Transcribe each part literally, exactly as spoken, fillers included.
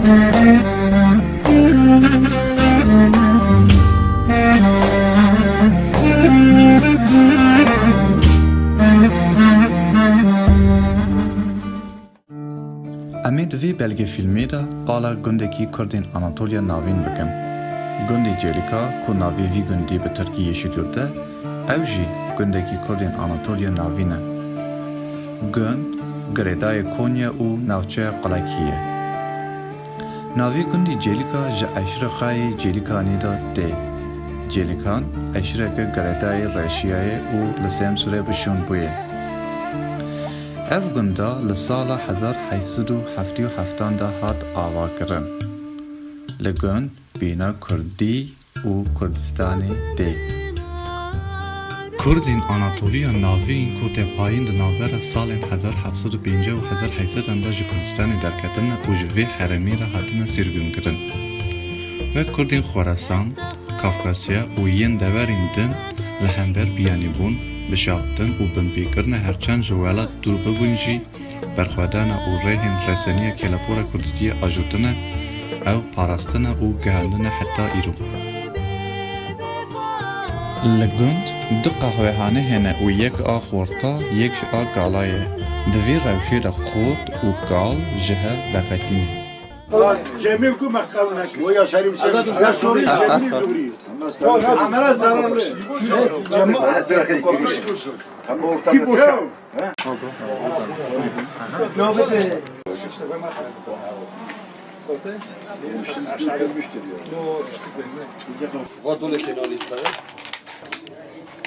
Em ê di vî belgefîlmê de qala gundekî Kurdên Anatoliya Navîn bikin. Gundê Cêlika ku navê vî gundî bi tirkî Yeşilyurt e, ew jî gundekî Kurdên Anatoliya Navîn e. Gund girêdayê Konya û navçeya Qulekî ye. Navê gundî Cêlika ji eşîra xwe yê Cêlikanê de tê. Cêlikan eşîreke girêdayê Reşiyayê û li Semsûrê bi şûn bûye. Ev gunda li sala hezar heyt sed û heftê û heftan de hat avakirin. Li gund bîna kurdî û Kurdistanê tê. Kurdên Anatoliya Navîn ku tepayîn di navbera salên hezar heft sed û pêncî û hezar heyt sed de ji Kurdistanê derketine û ji vê herêmê re hatine sîrgûnkirin. Wek Kurdên Xorasan, Kafkasya û yên deverên din li hember biyanîbûn, bişaftin û binpêkirine herçend ji welat dûr bibûn jî, berxwedana û rêhên reseniya kêlepora kurdîtiyê ajotine, ew parastine û gihandine heta îro. Li gund du qehwehane hene û yek a xorta, yek jî a kala ye. Di vî rewşê de xort û kal ji hev veqetîne. Cemil ku mehkal nekir. Wo ya şerîf şerîf. Ya şorî Cemil dûrî. Amela zararlı. Cemil. Tamam, orta.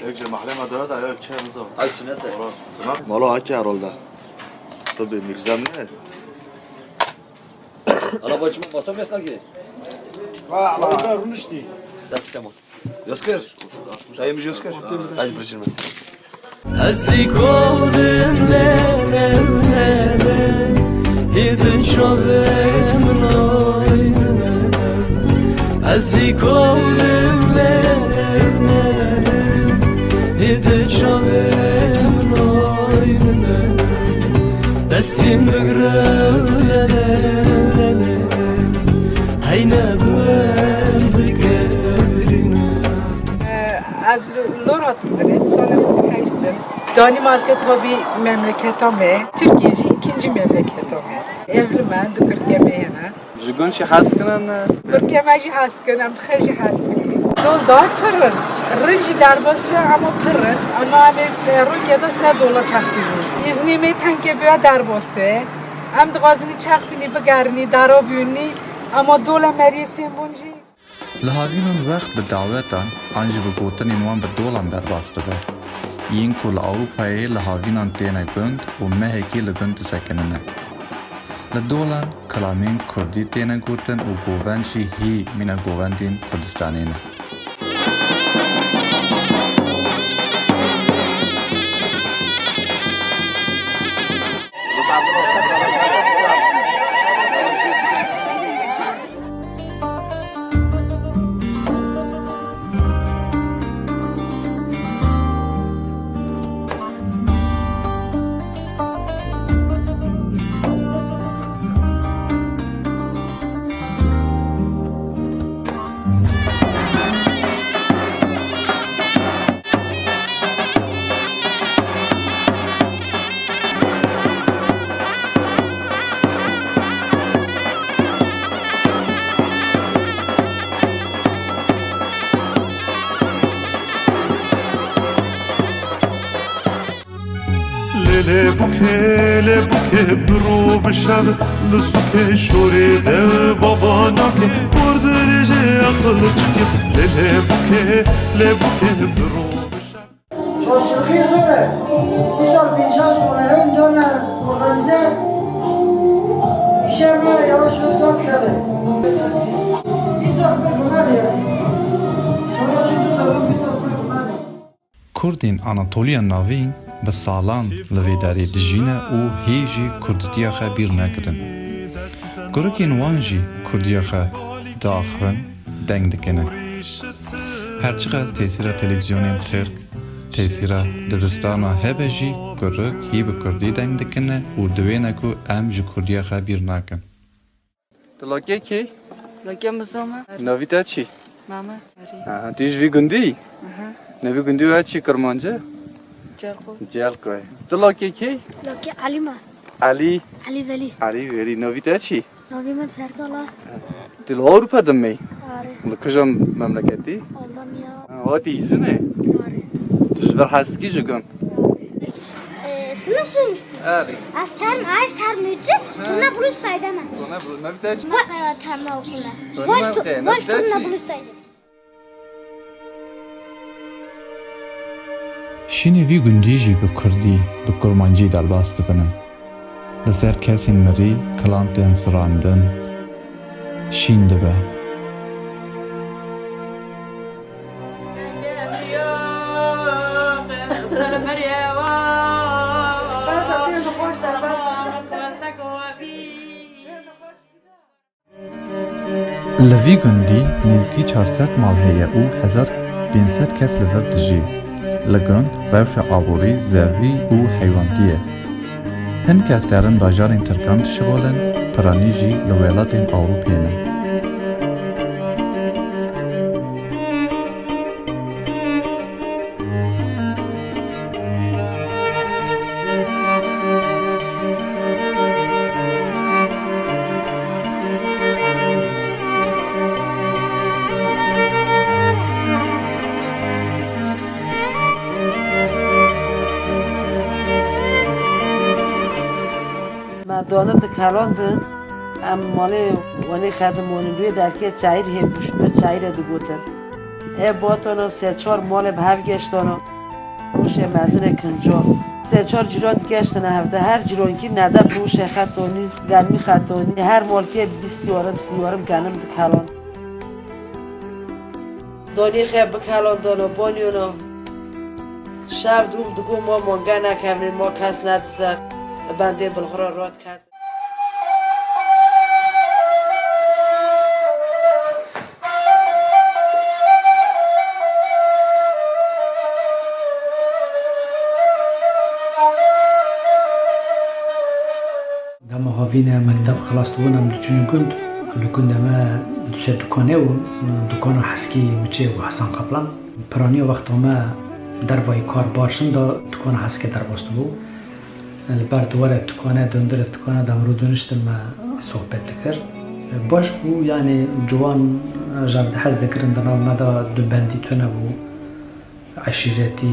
Eke mahle me dara da ya çe niza. Ay sünnet e. Sünnet. Mala hake herhalde. Tabii, Mirza ne? Ana bacım masa mesna ki. Valla rûniştî. Ders tamam. Yozkir. Çayımız Yozkir. Hadi bırakın. Ez ê kodim le le le le, hê di çavê min ay le le le. Ez ê kodim le le le le, hê di çavê min ay le le le. Destê min bigre le le le le, heyne bi wen bike birîne. Ez li Lor hatim dirê, sala bîst û heşt im. Danîmarka tabî memleketa me, Tirkiye jî îkinci memleketa me. Evli me, du kurkê me hene. Ji gund jî hez dikin? Kurkê me jî hez dikin, em bi xwe jî hez dikin. Doldar pir in. Rind jî derbas tê, ama pir in. Ama em ê, e, rokê de sed dola çaxbînî. Îznê me tenkê bi derbas tê. Em dixwazin çaxbînî bigerînî, dara bûnî, ama dola meriyê sêmbûn jî. Li havînan wext bi dawetan an jî bi gotinên wan bi dolan derbas dibe. Yên ku li Ewropayê li havînan têne gund û mehekî li gund disekinine. Li dolan kilamên kurdî têne gotin û govend jî hî mîna govendên Kurdistanê ne. Lê lê bûkê, lê bûkê bi rû bi şev, li sûkê şorê de bava nake, por dirêjê aqil çike. Lê lê bûkê, lê bûkê bi rû bi şev. Şaşırığı zor e. Bu sal bin şaş tane hem dönem organize. İşe böyle yavaş yavaş da geldi. Bir sal bir buna diye. Sonra şimdi sorun bir sal bir buna diye. Kurdên Anatoliya Navîn bi salan li vê derê dijîne û hê jî kurdîtiya xwe bîr nekirin. Kurikên wan jî kurdiya xwe diaxivin, deng dikine. Her çiqas tesîra televîzyonên tirk, tesîra dibistana hebe jî, kurik hî bi kurdî deng dikine û diwêne ku em ji kurdiya xwe bîr nakin. Tu lakê kê? Lakê Mizoma. Navî te çi? Mehmet. Aha, tu ji vî gundî? Aha. Navî gundî we çi, Kurmancî? Celko. Celko. Tu lakê kê? Lakê Elî me. Elî. Elî Velî. Elî Velî. Navî te çi? Navî min Serdal e. Tu li Ewropa dimî? Are. Li kîjan memleketî? Almanya. Ha, hatî îzin e? Are. Tu ji vir hez dikî ji gund? Are. Ee, sen nasıl olmuştun? Are. Aslan, Aştar, Mücü, Turna Bruce Saydam. Turna Bruce, navî te çi? Bak, e, tamam okula. Turna Boş, Bruce, boş navî te Turna çi? Bruce Saydam. Şînê vî gundî jî bi kurdî, bi kurmancî derbas dibin. Li ser kesên mirî kilam tên sirandin, şîn dibe. Li vî gundî nêzîkî çar sed mal heye û hezar pênc sed kes li vir dijî. Li gund rewşa aborî, zevî û heywantiye. Hin kes derin bajarên Tirkan dişixulin, piranî jî li welatên Ewropê ne. Me dane dikelandin. Em malê wanê xedimwanê wê derkê çayîr hê bû, ji me çayîre digotin. Ê batana sê çar malê bi hev geştana. Rûşê mezinê kincan. Sê çar cîran digeştine hevde. Her cîrankî nede rûşê xetonî, germî xetonî. Her malkê bîst yarim, sî yarim genim dikeland. Danî xe bikelandana, baniyona. Şev dûm digo ma mange nekevnên, ma kes nedizer. Bendê bilxura rat ket. Dema havîne mekteb xilas dibûn, em diçûn gund. Li gundê me du sê dukane û dukana Heskî Miçê û Hesen Qaplan. Piraniya wexta me dervayî kar bar şin da dukana Heskê derbas dibû. Li ber diwarê dikane, dundurê dikane de em rûdiniştin me sohbet dikir. Baş bû, yanî ciwan ji hev de hez dikirin, di nav me de dubendî tune bû, eşîretî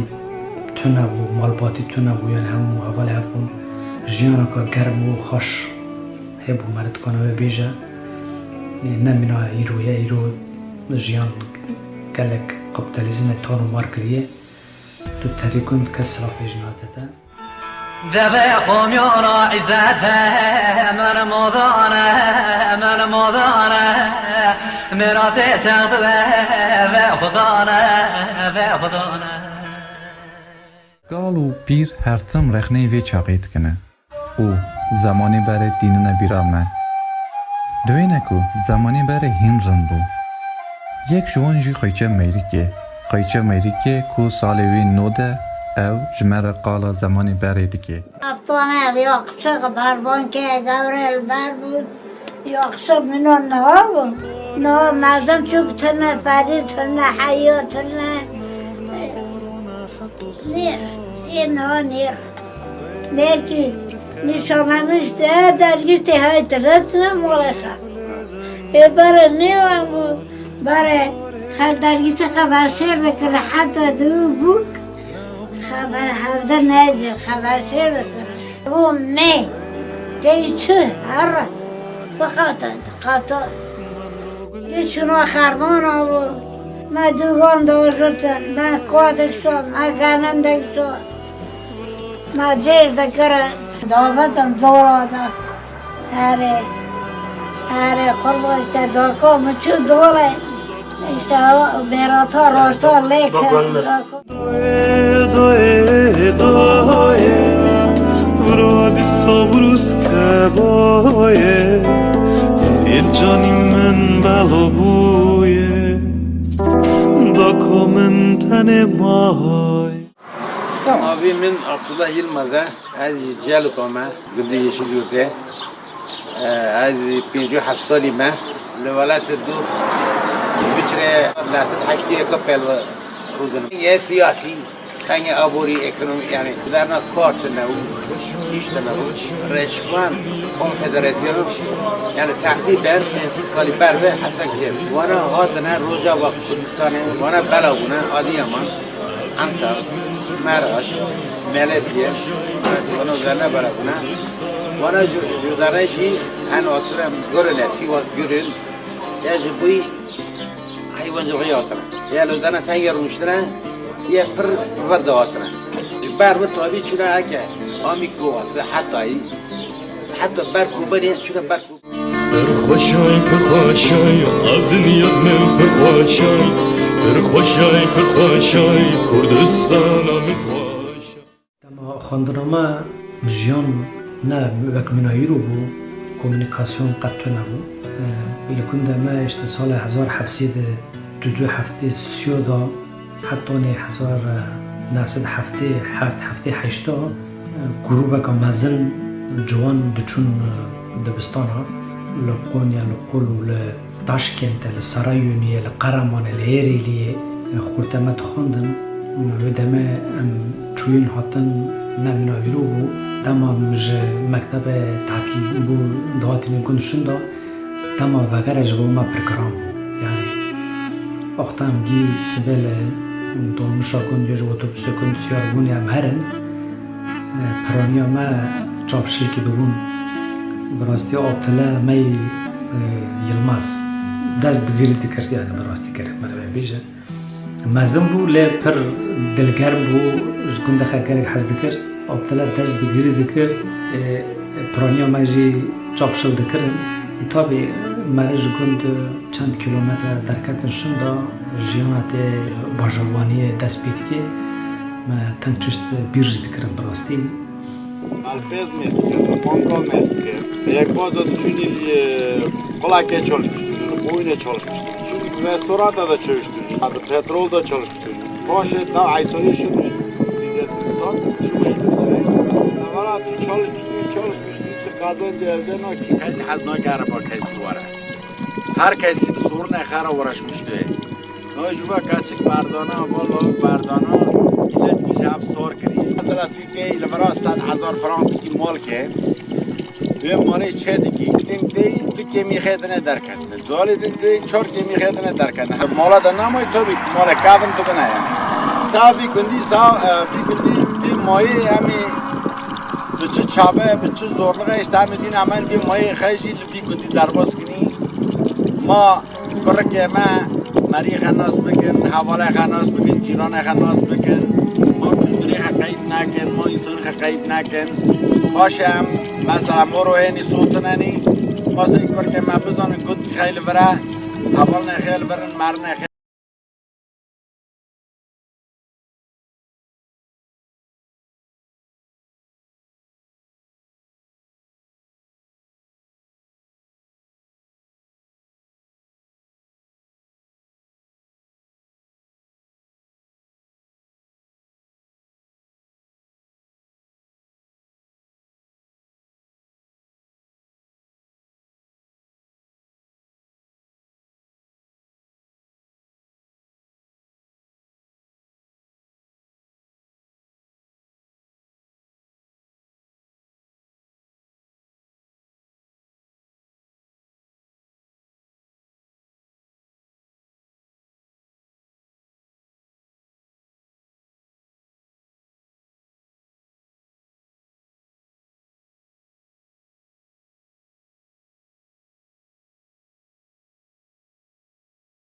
tune bû, malbatî tune bû, yanî hemû hevalê hev bûn. Jiyaneke germ û xweş hebû, me re dikane wê bêje. Ne mîna îro ye, îro jiyan gelek kapîtalîzmê tan û mar kiriye. Tu terî gund kes sirafê jî nade te. Deve xomyona îzete, min modane, min modane, miratê çex dibe, ve xudane, ve xudane. Kal û pîr her tim rexneyê vê çaxê dikine û zemanê berê tînine bîra me. Diwêne ku zemanê berê hîn rind bû. Yek ji wan jî Xweyçe Meyrîkê. Xweyçe Meyrîkê ku salê wî nod e, ew ji me re qala zemanê berê dike. Eftane ev yaxşik berbankê gevre li ber bûn. Yaxşik mîna niha bûn. Niha mezin çûk tune, pedî tune, heya tune. Nêr, ê niha nêr. Nêr kî nîşanemiş de dergîtê hay diretine malê xwe. Ê berê nêwan bû, berê xev dergîtê xev veşêr dikir, heta di û bûk xev hevde neydi, xev veşêr dikir. Û me tey çi herre bixate, dixate. Yê çûna xermana bû, me dûgan diajotin, me kuatik şot, me genim dikşot. Me cêr dikirin, davetin dora de. Erê, erê, qurban te daka min çû dore. Îşte o bêrata roşta lê ket. Daka. Doye, doye, doye, vira dîsa brûske boye, sîl canî min belo bûye, daka min tenê maye. Navê min Abdullah Yilmaz e, ez ji Cêlika me, Gundê Yeşilyurtê. Ez pêncî û heft salî me li welatê dûr Îsviçre, neh sed heştê yek pêl ve rûdin. Yê siyasî, tengê aborî, ekonomî, yani derna kar tune û îş tune û reşvan konfederasyonu, yani teqrîben pênc sed salî ber ve Hesen Kêr. Wana hatine Rojava Kurdistanê, wana bela bûne, Adiyaman, Antal, Meraş, Meletiye, wana zerne bela bûne. Wana ju-, judane jî en hatire Gurine, Sivas Gurin, ya ji bûy heywancilixê hatine. Ya lodana tengê rûniştine, ya pir ver de hatine. Ji ber ve tabî çûne heke Amîk Kovası, Hetayî, heta ber Kobanê çûne ber Kobanê. Pir xweşay, pir xweşay, ev dinya min pir xweşay. Pir xweşay, pir xweşay, Kurdistana min xweşay. Dema xwendina me jiyan ne wek min a îro bû, komunîkasyon qet tune bû. Li gundê me işte salê hezar heft sed û du heftê sisiyo de hetanî hezar neh sed heftê heft, heftê heşta grûbeka mezin ciwan diçûn dibistana, li Qonya, li Qul û li Taşkentê, li Sarayoniyê, li Qeremanê, li Êrêliyê, e, xurtê me dixwendin. Wê demê em çûyîn hatin ne min a îro bû. Dema em ji mektebê tatil bû, dihatîne gund şinda, dema vegere ji bo me pir giran bû. Yani, wexta em gî sibê li dolmuşa gund ya ji otobusê gund siyar bûn ya em herin, e, piraniya me çavşêrkî dibûn. Bi rastî Abdullah Mey, e, Yilmaz dest bi girî dikir, yani bi rastî gerek me re bêje. Mezin bû, lê pir dilgerm bû, ji gundê xwe gelek hez dikir. Abdullah dest bi girî dikir, e, piraniya me jî çavşil dikirin. Î tabî me re ji gund çend kîlometre derketin şinda, jiyana tê bajarwaniyê dest pê dike. Me teng çişt bîr jî dikirin bi rastî. Malpêz mêz dikir, mangal mêz dikir. Yekbaza diçûnî, e, qulakê çalışmıştır, boyuna çalışmıştır. Çünkü restoranda da çalıştır, petrol da çalışmıştır. Paşê da Aysolê şunu vizesini sat, çûme İsviçre'ye. Evvela tu çalışmıştır, çalışmıştır, tu kazancı elde nakî. Kes hez nakare ba kesî were. Her kesî bi sorunê xwe re uğraşmıştı. No ji we keçik berdana, valla berdana, millet ji hev sor kirî. Mesela tu tê li vira sed hezar frank dikî mal ke, vê malê çê dikî, din tê tu kêmî xê dine derketine. Zalê din tê çar kêmî xê dine derketine. Mala de namay tabii, malê kevin tu bine yani. Sa vî gundî, sa, e, vî gundî, vî mayê em ê bi çi çabe, bi çi zorluğe, işte em ê dîn hemen vî mayê xê jî li vî gundî derbas kinî. Ma Kurikê me merî xwe nas bikin, hevalê xwe nas bikin, cîranê xwe nas bikin. Ma çû durê xwe qeyd nekin, ma însan xwe qeyd nekin. Paşê em mesela moro hênî sotinenî. Masê kurikê me bizanin gund xeylî vire, hevalnê xeylî virin, merinê xeylî